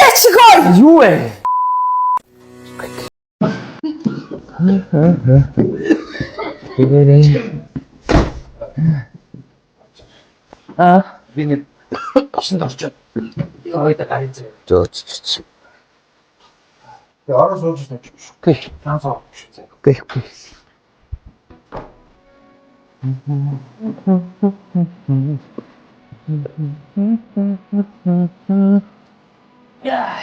бэ чигөө? Юу вэ? Аа, Би нэг осонд орчоод яваад гарыг зэ. зөө зөө. Тэгээ ороо сууж тавьчих шүү. Окей. Ганц орох шүү зэ. Окей, окей. Яа.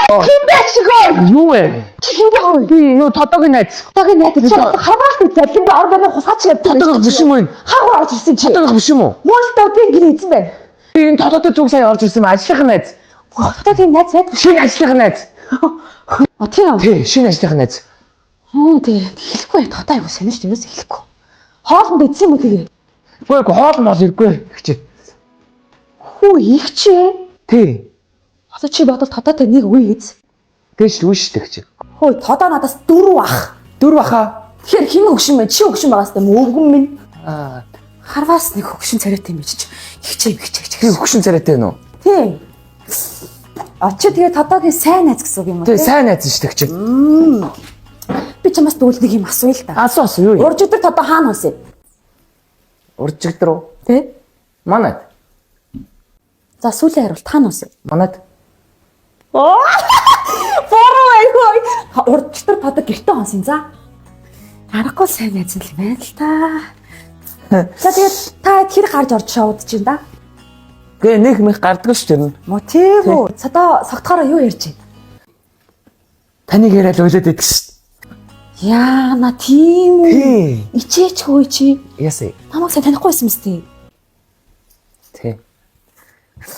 Хин бэ чигөө? Юу вэ? Чи хин бэ хөө? Би юу тодоогийн найз. Тодогийн найз чи харваас залин би ор барай хусаач явдаг. Тодоог биш юм уу? Хаагур орж ирсэн чи. Тодоог биш юм уу? Муултаа би ингэ эзэн байна. Би энэ тодоотой зүг сая орж ирсэн юм. Ажлынхын найз. Тодогийн найз байдаг. Шинэ ажлынхын найз. А тийм үү? Тий, шинэ ажлынхын найз. Хм тий. Хэлэхгүй тодоо айгу сонир шүү дээ. Юус хэлэхгүй. Хоолнд идсэн юм уу тэгээ? Үгүй ээ, хоол мол иргүй гэж. Хүү их чи. Тий. Одоо чи бодвол тодоотой нэг үе эз. Тэш үн шүү дээ гэж. Хөөе тодоо надаас дөрөв ах. Дөрв баха. Тэгэхээр хин хөгшин мэн чи хөгшин байгаас тийм өвгөн минь. Аа, Харваас нэг хөгшин царайтай юм чи. Ихчээ ихчээ би ихчээ. хөгшин царайтай нүү? Тийм. А чи тэгээ тодоогийн сайн найз гэсэн үг юм уу? Тий, сайн найз шүү дээ гэж. Би чамаас дүүл нэг юм асууя л да. Асуу асуу юу юм? Урж өдөр тодоо хаана хонсон юм? Уржигд рүү. Тэ? Манад. За сүүлийн хариулт хаана хонсон юм? Манад. Оо! Буруу айгүй. Урж өдөр тодоо гэртээ хонсон за. Аргагүй сайн найз л юм байна л та. За тэгээд та хэр гарч орж шоудж чинь да? Гэ нэг мэх гарддаг шүү дээ. Мо тийм үү. Цадаа согтохороо юу ярьж байна? Таныг яриад уйлаад идэх шүү. Яана тийм үү? Тий. Ичээч хөөе чи. Ясаа. Намайг сайн танихгүй байсан мэт тий. Тий.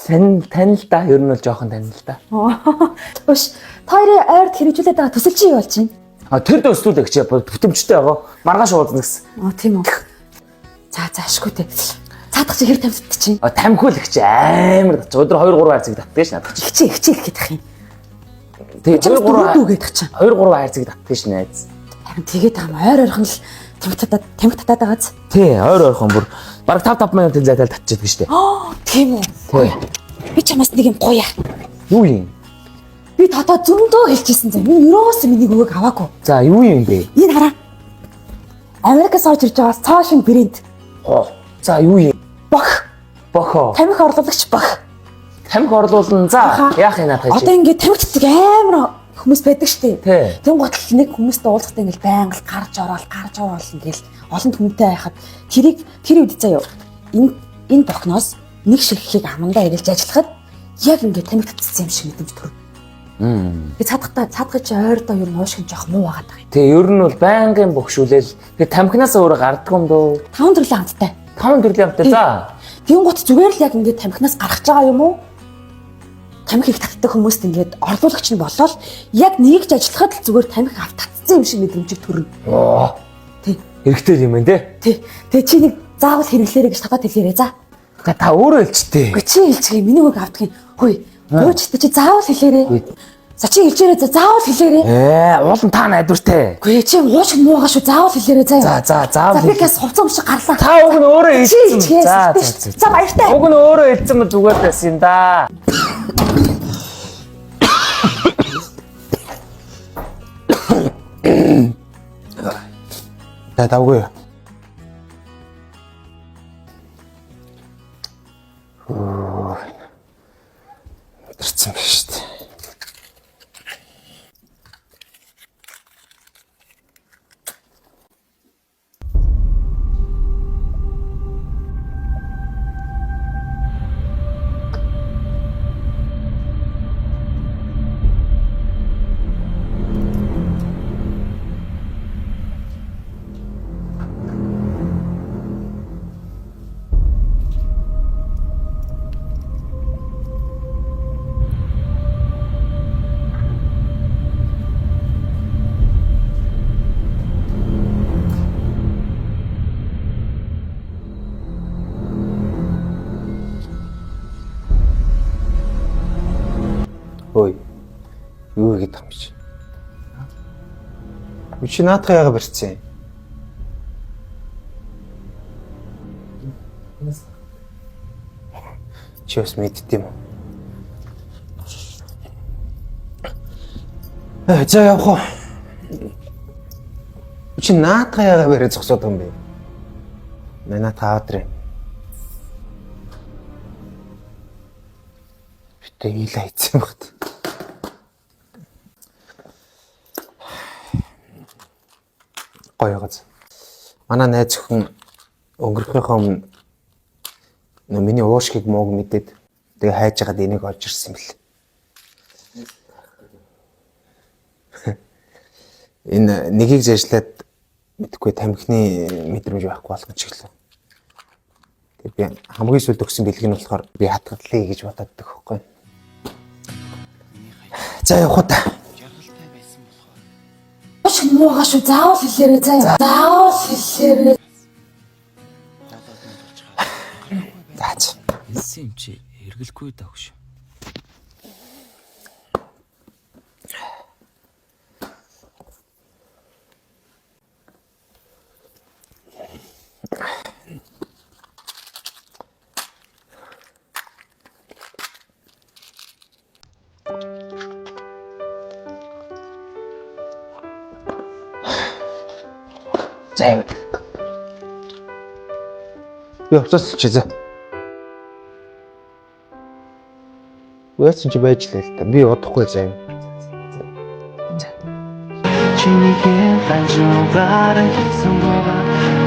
Тань тань л да. Ер нь бол жоохон тань л да. Өш та хоёрын ойрд хэрэгжүүлээд байгаа төсөл чи юу болж байна? А тэр төслүүд гэж бүтэмжтэй байгаа. Маргааш уулзна гэсэн. Оо тийм үү. За за ашгүй тий. Цаадах чи хэр тамхит чинь. А тамхи л гэж амар татчих. Өдөр 2 3 хайрцаг татдаг ш надад. Ихчээ ихчээ их гэдэг юм. Тий 2 3 дүү гэдэг чинь. 2 3 хайрцаг татдаг ш найз. Харин тэгээд байгаа юм ойр ойрхон л тамхи татаад тамхи татаад байгааз. Тий ойр ойрхон бүр бараг 5 5 минутын зайтай л татчихдаг штэ. Аа тийм үү. Тий. Би чамаас нэг юм гуяа. Юу юм? Би тодоо зөндөө хэлчихсэн зэ. Миний ерөөсөө миний өгөөг аваагүй. За юу юм бэ? Энэ хараа. Америкаас орж ирж байгаа цоо шин брэнд. Хоо. За юу юм? Бох. Бохоо. Тамхи орлуулагч бох. Тамхи орлуулна. За яах юм наадах Одоо чи? ингээд тамхи татдаг амар хүмүүс байдаг штэ. Тий. Тэн готл нэг хүмүүстэй уулзахдаа ингээд байнга л гарч ороод гарч ороод ингээд олон хүнтэй байхад тэрийг тэр үед заяа энэ энэ бохноос нэг ширхгийг амандаа эргэлж ажиллахад яг ингээд тамхи татсан юм шиг мэдрэмж төрнө. Би цаадахтаа цаадах чи ойрдоо ер нь уушгин жоох муу байгаад байгаа юм. Тий ер нь бол байнгын бохшүүлэл. Тэгээ тамхинаас өөрөө гарддаг юм дөө. Таван төрлийн амттай. Таван төрлийн амттай. За. Тэн гот зүгээр л яг ингээд тамхинаас гарах байгаа юм уу? Тамхи их татдаг хүмүүст ингээд орлуулагч нь болоод яг нэг ч ажиллахад л зүгээр тамхи авт татсан юм шиг мэдрэмжийг төрнө. Оо. Тий. Хэрэгтэй юм байна те. Тий. Тэгээ чи нэг заавал хэрэглээрэй гэж татаад хэлээрэй за. Га та өөрөө хэлчтэй. Үгүй чи хэлчихээ миний үг авдгийг. Хөөе. Гүйч чи заавал хэлээрэй. Үгүй. За чи хэлжээрэй за заавал хэлээрэй. Ээ, уулан та найдвартай. Үгүй чи ууш муугаа шүү заавал хэлээрэй заа. За за заавал. За би гэс хувцас өмшиг гарлаа. Та уг нь өөрөө Чи хэлсэн. хэлчихээ. За За за за баяртай. Уг нь өөрөө хэлсэн мө зүгээр байсан юм да. За давгүй юу? Өдөрцөн биш шүү дээ. Ой. Юу хийгээд байгаа юм чи? Үгүй чи наадах яага барьцсан юм? Чи бас мэддэм юм уу? За явах уу? Чи наатаа яагаа барай зогсоод байгаа юм бэ? Наатаа аваад ирээ. Битээ илаа хийцэн багт. Гоё гоц. Манай найз өхөн өнгөрөхийнхөө өмнө нөө миний уушгийг мууг мэдээд тэгээ хайж хагаад энийг олж ирсэн юм бэл. Энэ нэгийг зээжлээд мэдхгүй тамхины мэдрэмж байхгүй болгоно ч гэлээ. Тэгээ би хамгийн сүүлд өгсөн бэлэг нь болохоор би хатгалъя гэж бодоод дэх байхгүй. За явах уу та. Маш муугаа шүү. Заавал хэлээрэй заа. Заавал хэлээрэй. За чи. Хэлсэн юм чи эргэлгүй дагш. За яв. Би хувцас чи за. Уяасан чи байж лээ л та. Би удахгүй заа юм. 请你别翻着我的送我吧。